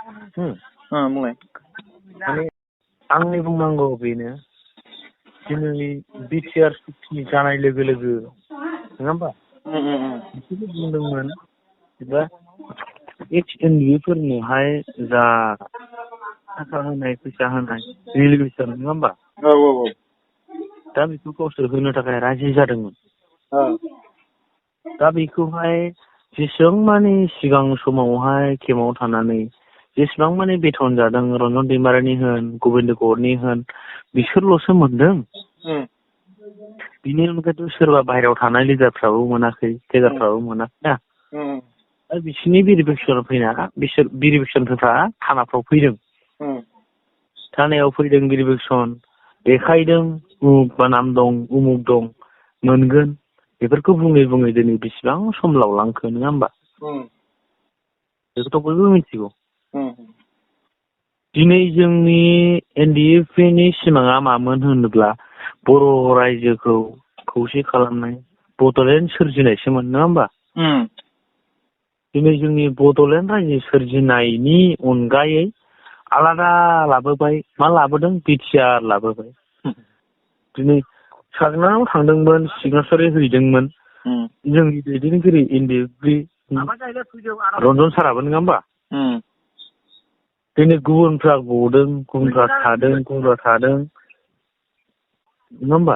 बुंलाय माने आंनि बुंनांगौ बेनो दिनै बिटिआर सुक्ति जानाय लोगो लोगो नङा होमबा बिसोरो बुंदोंमोन एबा Ex-Ndfबफोरनोहाय जा थाखा होनाय फैसा होनाय रिलिगेसन नङा होमबा दा बेखौ गावसोर होनो थाखाय राजि जादोंमोन दा बेखौहाय जेसेबां माने सिगां समावहाय केम्पआव थानानै जेसेबां माने बेथन जादों रन्जन दैमारिनि होन गबिन्द गौरनि होन बिसोरल'सो मोनदों बिनि अनगायैथ' सोरबा बाहेरायाव थानाय लिडारफ्राबो मोनाखै केडारफ्राबो मोनाखै ना दा बिसोरनि भेरिफिकेसनफ्रा थानाफ्राव फैदों थानायाव फैदों भेरिफिकेसन देखायदों उमुक बा नाम दं उमुक दं मोनगोन बेफोरखौ बुङै बुङै दिनै बेसेबां सम लावलांखो नङा होमबा बेखौथ' बयबो मिथिगौ दिनै जोंनि एनडिएफबिनि सिमाङा मामोन होनोब्ला बर' रायजोखौ खौसे खालामनाय बड'लेण्ड सोरजिनायसोमोन नङा होमबा दिनै जोंनि बड'लेण्ड रायजो सोरजिनायनि अनगायै आलादा लाबोबाय मा लाबोदों बिटिआर लाबोबाय दिनै सागनाव थांदोंमोन सिगनेसारि हैदोंमोन जोंनि दैदेनगिरि एनडिएफबि रन्जन साराबो नङा होमबा दिनै गुबुनफ्रा गदों गुबुनफ्रा थादों नङा होमबा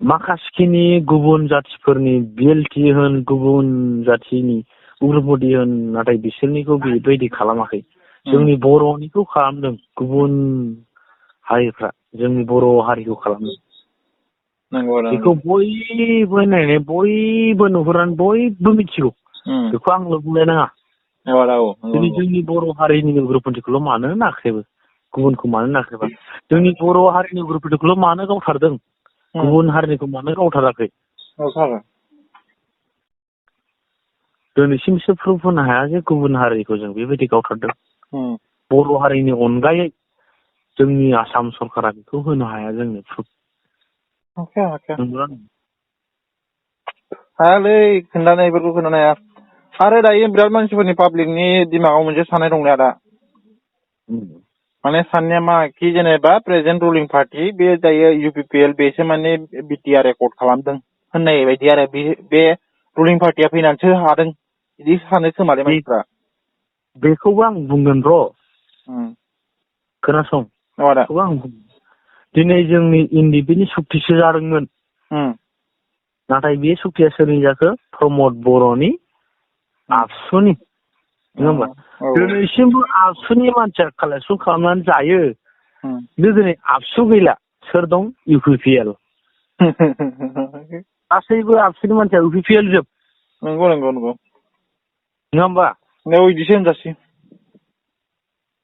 माखासेखिनि गुबुन जाथिफोरनि बिएलटि होन गुबुन जाथिनि उग्रपति होन नाथाय बिसोरनिखौ बेबायदि खालामाखै जोंनि बर'निखौ खालामदों गुबुन हारिफ्रा जोंनि बर' हारिखौ खालामदों बेखौ बयबो नायनाय बयबो नुहुरनानै बयबो मिथिगौ बेखौ आंल' बुंलाय नाङा दिनै जोंनि बर' हारिनि उग्रपतिखौल' मानो नाख्रेबो गुबुनखौ मानो नाख्रेबा जोंनि बर' हारिनि उग्रपतिखौल' मानो गावथारदों गुबुन हारिनिखौ मानो गावथाराखै दिनैसिम बिसोर प्रुफ होनो हाया जे गुबुन हारिखौ जों बेबायदि गावथारदों बर' हारिनि अनगायै जोंनि आसाम सरकारा बेखौ होनो हाया जोंनो प्रुफ हायालै खोन्थानायफोरखौ खोन्थानो हाया आरो दायो बिराद मानसिफोरनि पाब्लिकनि दिमागाव मोनसे साननाय दंलै आदा माने साननाया मा कि जेनेबा प्रेजेन्ट रुलिं पार्टि बे दायो UPPL बेसो माने बिटिआर रेकर्ड खालामदों होननाय बायदि आरो बे रुलिं पार्टिया फैनानैसो हादों बिदि सानो खोमालै मानसिफ्रा बेखौबो आं बुंगोन र' खोनासं बेखौबो आं बुंगोन दिनै जोंनि एनडिएफबिनि सुक्तिसो जादोंमोन नाथाय बे सुक्तिया सोरनि जाखो प्रमद बर'नि आबसुनि नङा होमबा दिनैसिमबो आबसुनि मानसिया कालेक्सन खालामनानै जायो दिनै आबसु गैला सोर दं UPPL गासैबो आबसुनि मानसिया UPPL जोब नंगौ नङा होमबा बिदिसो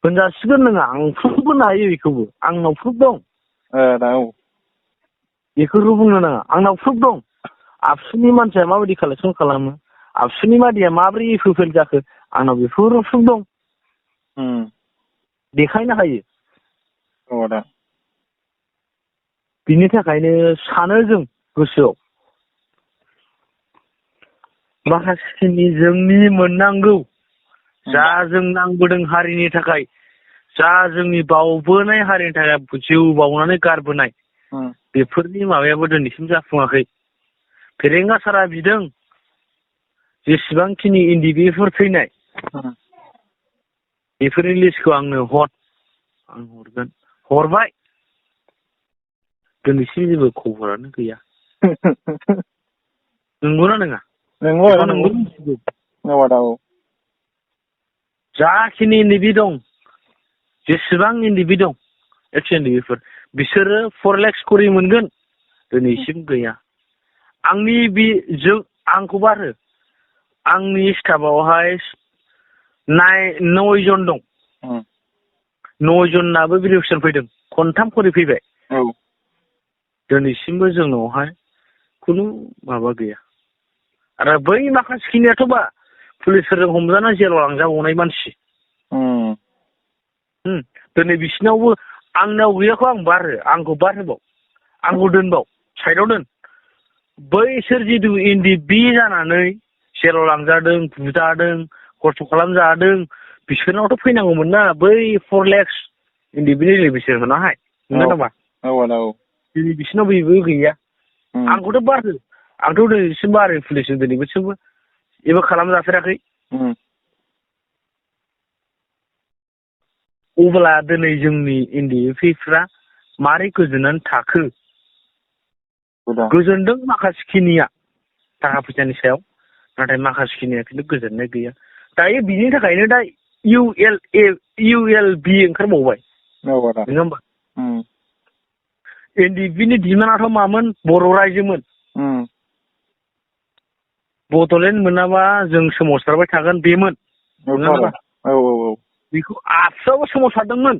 होनजासिगोन नोङा आं प्रुफ होनो हायो बेखौबो आंनाव प्रुफ दं बेखौबो बुंनो नाङा आंनाव प्रुफ दं आबसुनि मानसिया माबायदि कालेक्सन खालामो आबसुनि मादिया माबोरै UPPL जाखो आंनाव बेफोर प्रुफ दं देखायनो हायो बिनि थाखायनो सानो जों गोसोआव माखासेखिनि जोंनि मोननांगौ जा जों नांबोदों हारिनि थाखाय जा जोंनि बावबोनाय हारिनि थाखाय जिउ बावनानै गारबोनाय बेफोरनि माबायाबो दिनैसिम जाफुङाखै फेरेंगा सारा बिदों जेसेबांखिनि एनडिएफबिफोर थैनाय बेफोरनि लिस्टखौ आंनो हर आं हरगोन हरबाय दिनैसिम जेबो खबरानो गैया नंगौना नङा नंगौ जाखिनि एनडिएफबि दं जेसेबां एनडिएफबि दं Ex-Ndfबफोर बिसोरो 4 लाख करि मोनगोन दिनैसिम गैया आंखौ बारो आंनि स्टाफावहाय 9 जन दं 9 जनाबो भेरिफिकेसन फैदों खनथाम खरि फैबाय दिनैसिमबो जोंनावहाय खुनु माबा गैया आरो बै माखासेखिनियाथ' बा पुलिसफोरजों हमजाना जेलाव लांजाबावनाय मानसि दिनै बिसिनावबो आंनाव गैयाखौ आं बारो आंखौ बारहोबाव आंखौ दोनबाव साइडआव दोन बैसोर जिथु एनडिएफबि जानानै जेराव लांजादों बुजादों खस्थ' खालामजादों बिसोरनावथ' फैनांगौमोन ना बै 4 lakhs इन्डिभिजुवेलि बिसोरनावहाय नंगौ नामा? औ दिनै बिसोरनाव बेबो गैया। आंखौथ' बारहो आंथ' दिनैसिम बारहो पुलिसजों दिनैबोसिमबो जेबो खालामजाफेराखै। अब्ला दिनै जोंनि एनडिएफबिफ्रा मारै गोजोननानै थाखो? गोजोनदों माखासेखिनिया थाखा फैसानि सायाव, नाथाय माखासेखिनिया खिन्थु गोजोननाय गैया। दायो बिनि थाखायनो दा ULB ओंखारबावबाय नङा होमबा? एनडिएफबिनि डिमान्डआथ' मामोन? बर' रायजोमोन। बड'लेण्ड मोनाबा जों सोमावसारबाय थागोन बेमोन। बेखौ आबसुआबो सोमावसारदोंमोन।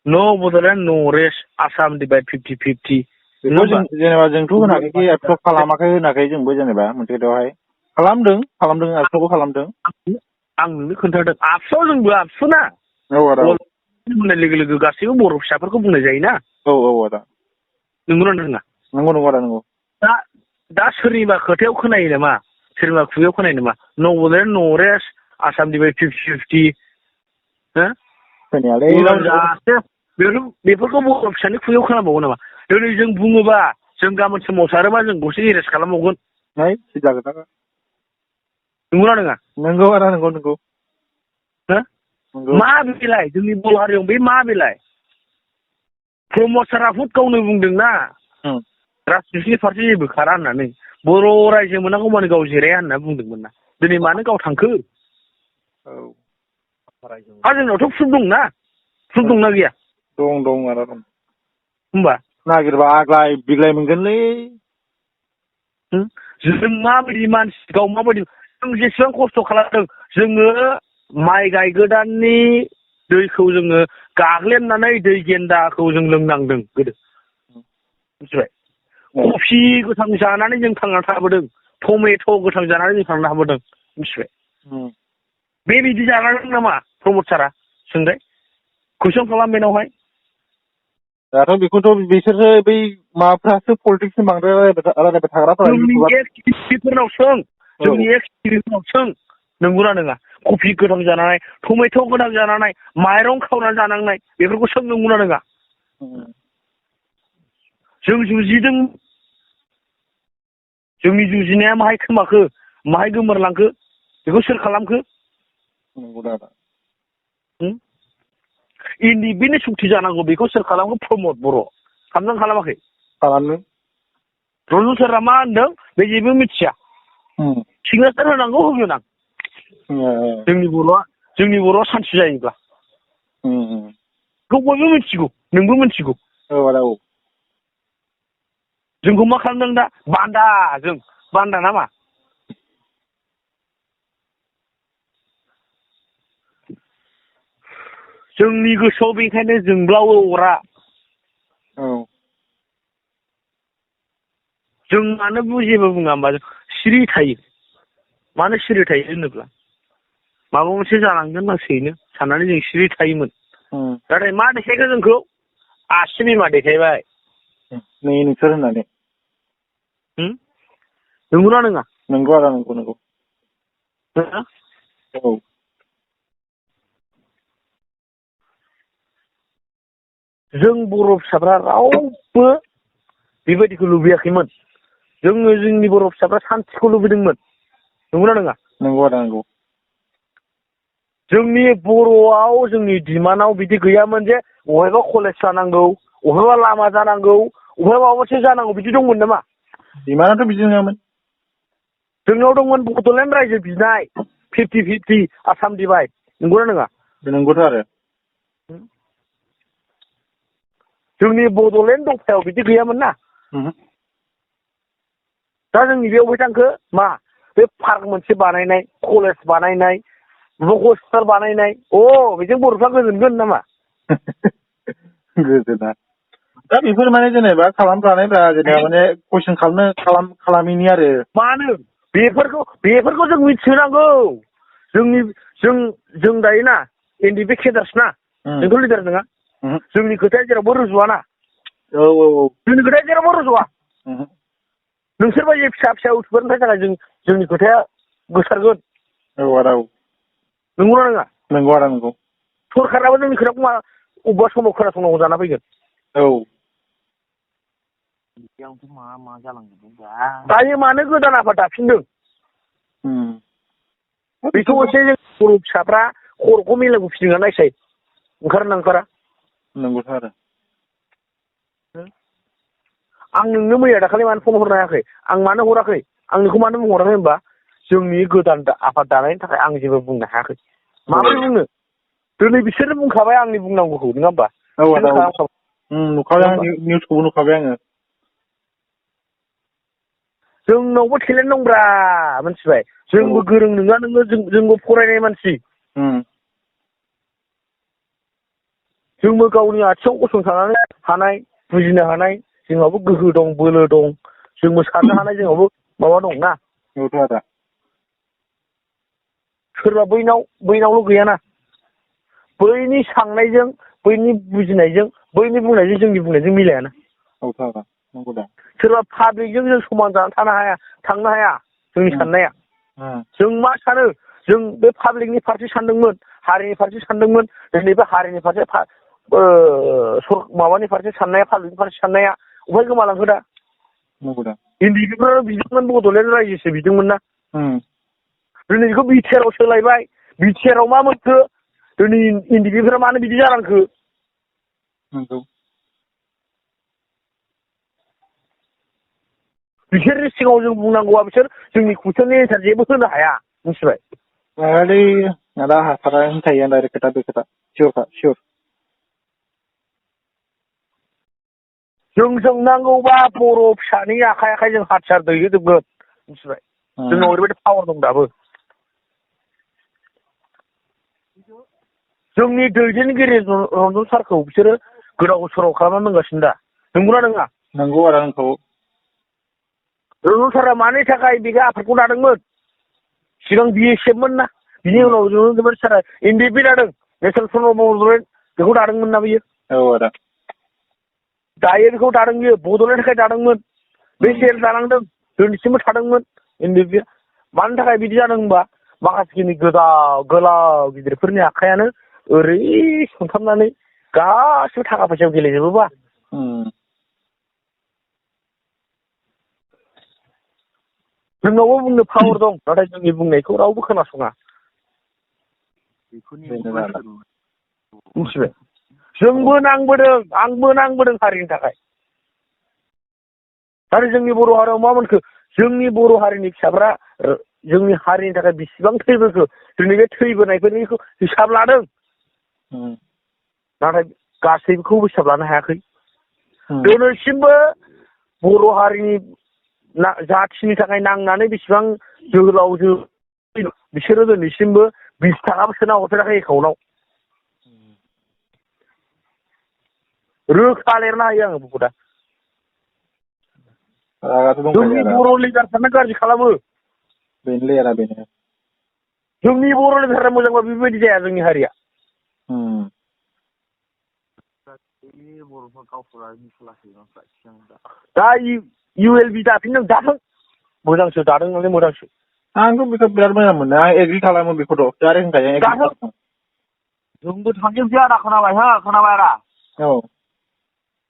नो बड'लेण्ड नो रेस्ट आसाम डिभाइड 50-50 जेनेबा जोंथ' होनाखै एबसु खालामाखै होनाखै जोंबो जेनेबा मोनसे खोथायावहाय खालामदों एबसुबो खालामदों। आं नोंनो खोन्थादों आबसुआव जोंबो आबसु ना बुंनाय लोगो लोगो गासैबो बर' फिसाफोरखौ बुंनाय जायोना। आदा नंगौना नङा? नंगौ आदा नंगौ। दा सोरनिबा खोथायाव खोनायो नामा? सोरनिबा खुगायाव खोनायो नामा? नो बड'लेण्ड नो रेस्ट आसाम डिभाइड 50-50 बेफोरखौ बर' फिसानि खुगायाव खोनाबावो नामा? दिनै जों बुङोबा जों गाबोन सोमावसारोबा जों गंसे एरेस्ट खालामबावगोन। नंगौना नङा? नंगौ आदा नंगौ। मा बेलाय जोंनि बर' हारियाव बे मा बेलाय? प्रमद सारा गावनो बुंदोंना राजनितिनि फारसे जेबो खारा होननानै। बर' रायजो मोनागौ मानि गाव जिराया होनना बुंदोंमोन ना। दिनै मानो गाव थांखो? जोंनावथ' प्रुफ दंना? प्रुफ दंना गैया? दं आदा दं। होमबा नागिरबा आग्लाय बिग्लाय मोनगोनलै। जों माबायदि मानसि गाव माबायदि जों जेसेबां खस्थ' खालामदों जोङो माइ गायगोदाननि दैखौ जोङो गाग्लेमनानै दै गेन्दाखौ जों लोंनांदों गोदो मिथिबाय? कफि गोथां जानानै जों थांना थाबोदों, टमेट' गोथां जानानै जों थांना थाबोदों मिथिबाय? बिदि जानांदों नामा प्रमद सारा? सोंलाय कुइसन खालाम बेनावहाय। दाथ' बेखौथ' बिसोरसो बै माबाफ्रासो पलिटिक्सनि बांद्राय रायलायबाय थाग्राफोरा। जोंनि एक्सपिफोरनाव सों, नंगौना नङा? कफि गोथां जानानै, टमेट' गोथां जानानै, माइरं खावनानै जानांनाय बेफोरखौ सों, नंगौना नङा? जों जुजिदों। जोंनि जुजिनाया माहाय खोमाखो, माहाय गोमोरलांखो बेखौ सोर खालामखो? एनडिएफबिनि सुक्ति जानांगौ बेखौ सोर खालामखो? प्रमद बर' खालामदों खालामाखै? खालामदों। रन्जन सारा मा होनदों? बे जेबो मिथिया। सिगनेसार होनांगौ होगोन आं। जोंनि बर'आ सान्थि जायोब्ला। बेखौ बयबो मिथिगौ, नोंबो मिथिगौ। जोंखौ मा खालामदों दा? बान्दा नामा? जोंनि गोसोआव बेखायनो जोंब्लावो अरा। जों मानो जेबो बुङा होमबा? सिरि थायो। मानो सिरि थायो होनोब्ला माबा मोनसे जालांगोन लासैनो साननानै जों सिरि थायोमोन। नाथाय मा देखायखो जोंखौ? आसि बिमा देखायबाय। नै नोंसोर होननानै। नंगौना नङा? नंगौ आदा नंगौ। जों बर' फिसाफ्रा रावबो बेबायदिखौ लुबैयाखैमोन। जोंनि बर' फिसाफ्रा सान्थिखौ लुबैदोंमोन। नंगौना नङा? नंगौ आदा नंगौ। जोंनि बर'आव जोंनि डिमान्डआव बिदि गैयामोन जे बहायबा कलेज जानांगौ, बहायबा लामा जानांगौ, बहायबा माबा मोनसे जानांगौ बिदि दंमोन नामा? डिमान्डआथ' बिदि नङामोन। जोंनाव दंमोन बड'लेण्ड रायजो बिनाय 50-50 आसाम डिभाइड। नंगौना नङा? नंगौथ' आरो। जोंनि बड'लेण्ड दफायाव बिदि गैयामोन ना। दा जोंनि बेयाव बबे थांखो? मा बे पार्क मोनसे बानायनाय, कलेज बानायनाय, हस्पिटाल बानायनाय, बेजों बर'फ्रा गोजोनगोन नामा? गोजोना। दा बेफोर माने जेनेबा खालामजानायब्रा जेनेबा माने कुइसन खालामैनि आरो। मानो? बेफोरखौ जों मिथिहोनांगौ। जों दायोना एनडिएफबि केडार्स ना, जोंथ' लिडार नङा। जोंनि खोथाया जेरावबो रज'आ ना। जोंनि खोथाया जेरावबो रज'आ। नोंसोरबायदि फिसा फिसा इउटुबारनिफ्राय थाखाय जोंनि खोथाया गोसारगोन। औ आदा औ। नंगौना नङा? नंगौ आदा नंगौ। सरखाराबो जोंनि खोथाखौ अबेबा समाव खोनासंनांगौ जाना फैगोन। औ। मा जालांगोन दायो मानो गोदान आफाद दाफिनदों? बेखौ एसे जों बर' फिसाफ्रा खर'खौ मेलेमखौ फिदिंना नायसाय ओंखारना ओंखारा? नंगौथ' आरो। आं नोंनो मैया दाखालि मानो फन हरनो हायाखै? आं मानो हराखै? आंनिखौ मानो बुंहराखै होनबा जोंनि गोदान आफाद दानायनि थाखाय आं जेबो बुंनो हायाखै। माबोरै बुंनो? दिनै बिसोरनो बुंखाबाय आंनि बुंनांगौखौ नङा होमबा? औ आदा। नुखाबाय निउसखौबो नुखाबाय आङो। जोंनावबो टेलेन्ट दंब्रा मिथिबाय। जोंबो गोरों नङा नोङो जोंबो फरायनाय मानसि। जोंबो गावनि आथिङाव गसंथानानै हानाय बुजिनो हानाय जोंहाबो गोहो दं बोलो दं जोंबो साननो हानाय जोंहाबो माबा दंना। सोरबा बैनावल' गैयाना। बैनि साननायजों बैनि बुजिनायजों बैनि बुंनायजों जोंनि बुंनायजों मिलायाना। सोरबा पाब्लिकजों जों समान जानानै थांनो हाया जोंनि साननाया। जों मा सानो जों बे पाब्लिकनि फारसे सानदोंमोन हारिनि फारसे सानदोंमोन दिनै बे हारिनि फारसे माबानि फारसे साननाया पाब्लिकनि फारसे साननाया अबेहाय गोमालांखो दा? एनडिएफबिफोराबो बिदोंमोन बड'लेण्ड रायजोसो बिदोंमोन ना। दिनै बेखौ बिटिआर आव सोलायबाय। बिटिआर आव मा मोनखो? दिनै एनडिएफबिफोरा मानो बिदि जालांखो? बिसोरनि सिगाङाव जों बुंनांगौआ बिसोर जोंनि कुइसननि एन्सार जेबो होनो हाया मिथिबाय। हायालै आदा हाथारा होनखायो आं डाइरेक्ट खोथा बे खोथा सियर। जों नांगौबा बर' फिसानि आखाइ जों हाथियार दैहोजोबगोन मिथिबाय। जोंनाव ओरैबायदि पावार दं दाबो। जोंनि दैदेनगिरि रन्जन सारखौ बिसोरो गोदाव सोराव खालामना दोनगासिनो दा। नंगौना नङा? नंगौ आदा नंगौ। रन्जन सारा मानि थाखाय बे आफादखौ दादोंमोन? सिगां बिएसएफमोन ना। बिनि उनाव रन्जन सारा एनडिएफबि दादों। नेसनेल फ्रन्ट अफ बड'लेण्ड बेखौ दादोंमोन ना बियो। औ आदा। दायो बेखौ दादों बियो बड'लेण्डनि थाखाय दादोंमोन। बे जेल जालांदों दिनैसिमबो थादोंमोन एनडिएफबिया। मानि थाखाय बिदि जादों होनबा माखासेनि गोलाव गिदिरफोरनि आखायानो ओरै सुंथाबनानै गासिबो थाखा फैसायाव गेलेजोबोबा। जोंनावबो बुंनो पावार दं नाथाय जोंनि बुंनायखौ रावबो खोनासङा। मिथिबाय? जोंबो नांबोदों आंबो नांबोदों हारिनि थाखाय। आरो जोंनि बर' हारियाव मा मोनखो? जोंनि बर' हारिनि फिसाफ्रा जोंनि हारिनि थाखाय बेसेबां थैबोखो दिनै बे थैबोनायफोरनिखौ हिसाब लादों। नाथाय गासैखौबो हिसाब लानो हायाखै। दिनैसिमबो बर' हारिनि जाथिनि थाखाय नांनानै बेसेबां जोहोलाव बिसोरो दिनैसिमबो 20 थाखाबो सोना हरफेराखै एकाउन्टआव। रोखा लिरनो हायो आङो बुखु दा। जोंनि बर' लिडारफ्रानो गाज्रि खालामो। बेनोलै आदा बेनो। जोंनि बर' लिडारफ्रा मोजांबा बेबायदि जाया जोंनि हारिया। दा ULB दाफिनदों दाथों मोजांसो दादों नालाय मोजांसो। आंथ' बेखौ बिराद मोजां मोनो। आं एग्रि खालामो बेखौथ' डाइरेक्ट होनखायो। जोंबो थांजोबसै आदा खोनाबाय आदा। औ।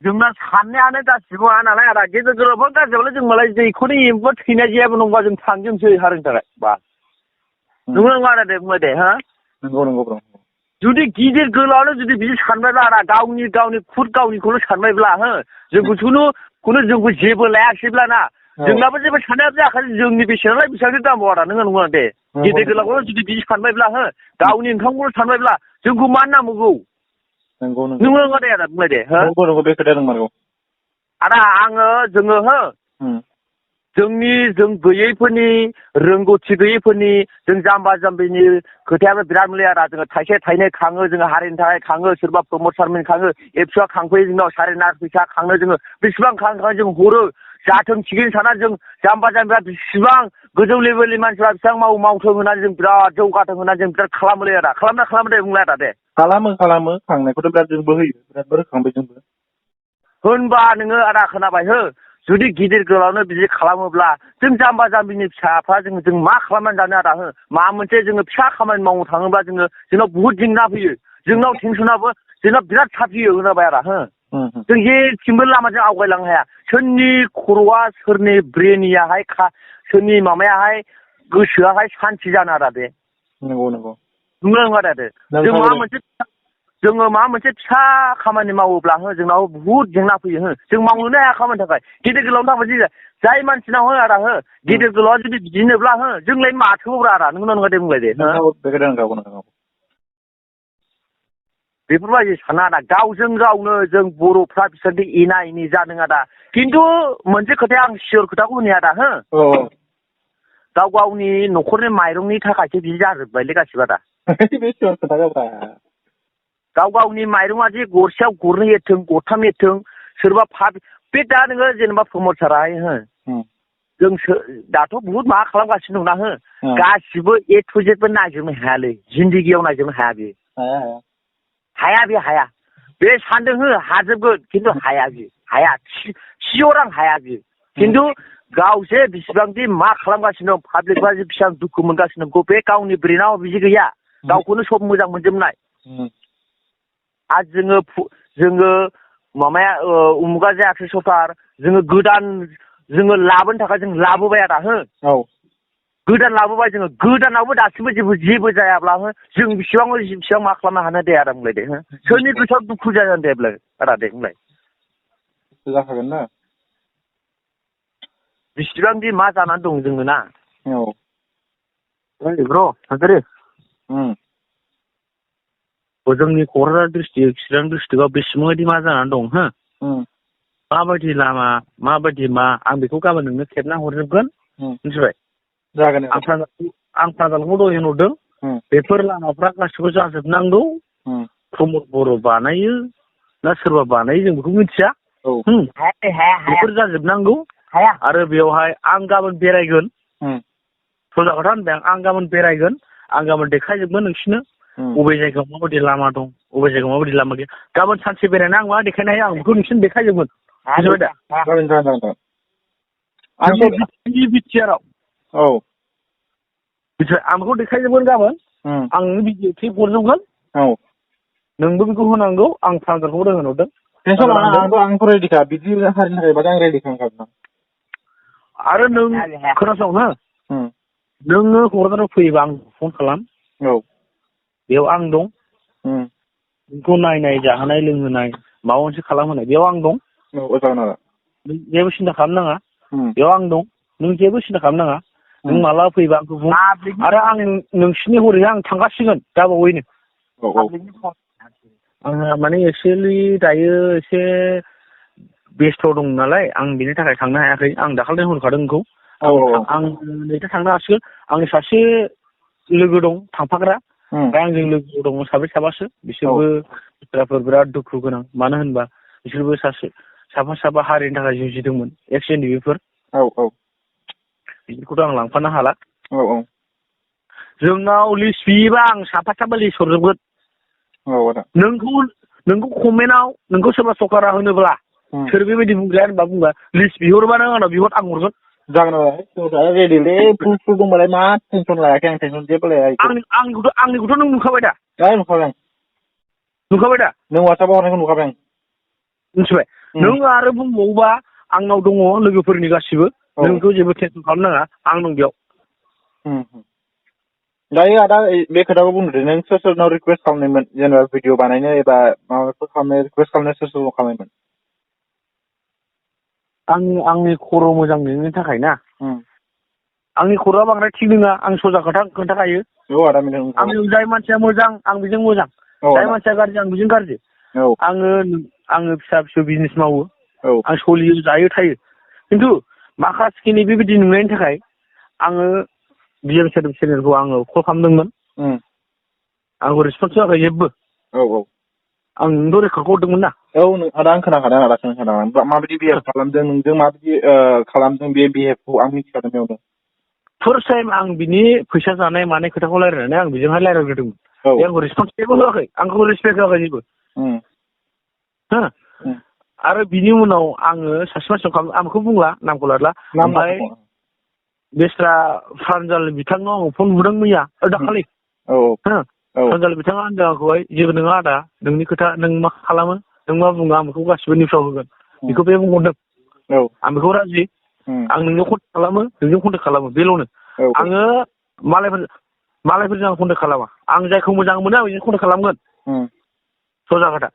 जोंना साननायानो गासिबो नङा नालाय आदा गेजेर गोलावफोर गाज्रिबालाय जों मालाय दैखौनो एम्बुआ थैनाय जेबो नंबा जों थांजोबसै हारिनि थाखाय बा। नंगौ नङा आदा दे बुंबाय दे हा? नंगौ ब्र। जुदि गिदिर गोलावआनो जुदि बिदि सानबायब्ला आदा गावनि खुद गावनिखौल' सानबायब्ला जोंखौ जोंखौ जेबो लायाखिसैब्ला ना जोंनाबो जेबो साननाया जायाखै जोंनि बेसेनालाय बेसेबांथो दामबाव आदा नङा दे। गेदेर गोलावखौल' जुदि बिदि सानबायब्ला गावनि ओंखामखौल' सानबायब्ला जोंखौ मानो नांबावगौ? नंगौ दे आदा बुंलाय दे हो? नंगौ बे खोथाया नंमारगौ। आदा जोङो जों गैयैफोरनि रोंगौथि गैयैफोरनि जों जाम्बा जाम्बिनि खोथायाबो बिराद मोजां आदा। जोङो थाइसे थाइनै खाङो जोङो हारिनि थाखाय खाङो सोरबा प्रमद सारमोन खाङो एबसुआ खांफैयो जोंनाव 9.5 फैसा खांनो जोङो बेसेबां खाङो जों हरो जाथों थिगैनो थाना जों जाम्बा जाम्बिया बेसेबां गोजौ लेभेलनि मानसिफ्रा बेसेबां मावथों होननानै जों बिराद जौगाथों होननानै जों बिराद खालामोलै आदा। खालामना खालामो दे बुंलाय आदा दे। खालामो खांनायखौथ' बिराद जोंबो होयो बिराद खांबाय जोंबो। होनबा नोङो आदा खोनाबाय जुदि गिदिर गोलावनो बिदि खालामोब्ला जों जाम्बा जाम्बिनि फिसाफ्रा जों मा खालामनानै जानो आदा हो माबा मोनसे जोङो फिसा खामानि मावनो थाङोब्ला जोंनाव बुहुत जेंना फैयो जोंनाव टेनसनाबो जोंनाव बिराद साफियो होनाबाय आदा हो जों जेथिंबो लामाजों आवगायलांनो हाया सोरनि खर'आ सोरनि ब्रेनियाहाय सोरनि माबायाहाय गोसोआहाय सान्थि जानो आदा बे नंगौ नंगौ नंगौ आदा जोङो माबा मोनसे फिसा खामानि मावोब्ला जोंनाव बुहुत जेंना फैयो जों मावनोनो हाया खामानि थाखाय गिदिर गोलावनि थाखाय जाय मानसिनाव आदा गिदिर गोलावा जुदि बिदिनोब्ला जोंलाय माथोब्रा आदा नंगौना नङा दे बुंलाय दे बेफोरबायदि साना आदा गावजों गावनो जों बर'फ्रा बिसोरनि एना एनि जादों आदा खिन्थु मोनसे खोथाया आं सियर खोथाखौ होनो आदा गाव गावनि न'खरनि माइरंनि थाखायसो बिदि जाजोब्बायलै गासिबो आदा गाव गावनि माइरङा जे गरसेयाव गरनै एरथों गरथाम एरथों सोरबा बे दा नोङो जेनेबा प्रमटाराहाय जों दाथ' बुहुत माबा खालामगासिनो दंना गासिबो ए टु जेडबो नायजोबनो हायालै जिन्दगियाव नायजोबनो हाया बे हाया बे सानदों हाजोबगोन खिन्थु हाया बे हाया सियर आं हाया बे खिन्थु गावसो बेसेबांदि मा खालामगासिनो दं पाब्लिकफ्रा बेसेबां दुखु मोनगासिनो दं बे गावनि ब्रेनाव बिदि गैया गावखौनो सब मोजां मोनजोबनाय आरो जोङो माबाया उमुगा जायाखै सरकार जोङो गोदान जोङो लाबोनो थाखाय जों लाबोबाय आदा गोदान लाबोबाय जोङो गोदानावबो दासिमबो जेबो जायाब्ला जों बेसेबां मा खालामनो हानो दे आदा बुंलाय दे सोरनि गोसोआव दुखु जागोन दे आदा दे बुंलाय जाखागोन ना बेसेबांदि मा जानानै दं जोङो ना ब्र' नार्जारि जोंनि क'क्राझार डिस्ट्रिक्ट चिरां डिस्ट्रिक्टआव बेसेबांबायदि मा जानानै दं माबायदि लामा माबायदि मा आं बेखौ गाबोन नोंनो खेबना हरजोबगोन मिथिबाय जागोन आं प्राइभेटखौ दहाय होनहरदों बेफोर लामाफ्रा गासिबो जाजोबनांगौ प्रमद बर' बानायो ना सोरबा बानायो जों बेखौ मिथिया बेफोर जाजोबनांगौ आरो बेवहाय आं गाबोन बेरायगोन सजा खोथा होनबाय आं गाबोन बेरायगोन आं गाबोन देखायजोबगोन नोंसिनो बबे जायगायाव माबायदि लामा दं बबे जायगायाव माबायदि लामा गैया गाबोन सानसे बेरायना आं मा देखायनो हायो आं बेखौ नोंसिनो देखायजोबगोन मिथिबाय दा बिटिआरआव मिथिबाय आं बेखौ देखायजोबगोन गाबोन आं नोंनो भिडिअ क्लिप हरजोबगोन नोंबो बेखौ होनांगौ आं प्राइभेटखौ होनहरदों टेनसन लानाङा आंथ' रेडिखा बिदि हारिनि थाखायबाथाय आं रेडि खालामखागोन आरो नों खोनासं नोङो क'क्राझाराव फैयोबा आं फन खालाम बेयाव आं दं नोंखौ नायनाय जाहोनाय लोंहोनाय माबा मोनसे खालामहोनाय बेयाव आं दं नों जेबो सिन्था खालामनाङा बेयाव आं दं नों जेबो सिन्था खालामनाङा नों माला फैबा आंखौ बुं आरो आं नोंसिनि हरैहाय आं थांगासिगोन दा बावैनो आंहा माने एक्सुवेलि दायो एसे बेस्थ' दं नालाय आं बेनि थाखाय थांनो हायाखै आं दाखालिनो होनखादों नोंखौ आं नैदा थांनो हासिगोन आंनि सासे लोगो दं थांफाग्रा दा आंजों लोगो दङ साब्रैसो बिसोरबो बाथ्राफोर बिराद दुखु गोनां मानो होनबा बिसोरबो साफा हारिनि थाखाय जुजिदोंमोन एक्स-Ndfbफोर बिदिखौथ' आं लांफानो हाला जोंनाव लिस्ट बियोबा आं साफा लिस्ट हरजोबगोन नोंखौ कमेन्टआव नोंखौ सोरबा सरकारा होनोब्ला सोर बेबायदि बुंग्राया होनबा बुंबा लिस्ट बिहरबा नों आंनाव बिहर आं हरगोन जागोन रेडिलै प्रुफ दंबालाय मा टेनसन लायाखै आं टेनसन जेबो लाया आंनिखौथ' नों नुखाबाय दा नुखाबाय दा नों वाट्सएपआव हरनायखौ नुखाबाय आं मिथिबाय नों आरो बुंबावोबा आंनाव दङ लोगोफोरनि गासिबो नोंखौ जेबो टेनसन खालामनाङा आं दं बेयाव दायो आदा बे खोथाखौ बुंदो नों सोरनाव रिकुवेस्ट खालामनायमोन जेनेबा भिडिअ बानायनो एबा माबाफोर खालामनो रिकुवेस्ट खालामनो सोर खालामनायमोन आंनि खर' मोजां नोंनि थाखाय ना आंनि खर'आ बांद्राय थिग नङा आं सजा खोथा खोन्थाखायो आंजों जाय मानसिया मोजां आं बेजों मोजां जाय मानसिया गाज्रि आं बेजों गाज्रि आङो फिसा फिसौ बिजनेस मावो आं सोलियो जायो थायो खिन्थु माखासेखिनि बेबायदि नुनायनि थाखाय आङो बिएम चेनेलखौ आङो कल खालामदोंमोन आंखौ रेसपन्स होआखै जेबो आं नोंथ' रेकर्डखौ हरदोंमोन ना आदा आं खोनाखादों माबायदि बिहेभ खालामदों नोंजों माबायदि खालामदों बे बिहेभखौ आं मिथिखादों बेयावनो फार्स्ट टाइम आं बिनि फैसा जानाय मानाय खोथाखौ रायज्लायनानै आं बेजोंहाय रायज्लायग्रोदोंमोन बे आंखौ रेसपन्स जेबो होआखै आंखौ रेसपेक्ट होआखै जेबो आरो बिनि उनाव आङो सासे मानसिनाव खालाम आं बेखौ बुंला नामखौ लाला ओमफ्राय बेस्रा फ्रान्जाल बिथांनाव आं फन बुदों मैया दाखालि फ्रान्जाल बिथाङा होनदों आंखौहाय जेबो नङा आदा नोंनि खोथा नों मा खालामो नों मा बुङो आं बेखौ गासिबो निउसाव होगोन बेखौ बे बुंहरदों आं बेखौ राजि आं नोंजों कन्टेक्ट खालामो नोंजों कन्टेक्ट खालामो बेल'नो आङो मालायफोरजों आं कन्टेक्ट खालामा आं जायखौ मोजां मोनो आं बेजों कन्टेक्ट खालामगोन सजा खोथा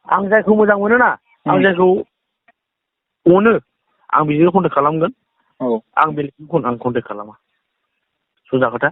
आं जायखौ मोजां मोनो ना आं जायखौ अनो आं बेजों कन्टेक्ट खालामगोन आं बेलेगजों आं कन्टेक्ट खालामा सजा खोथा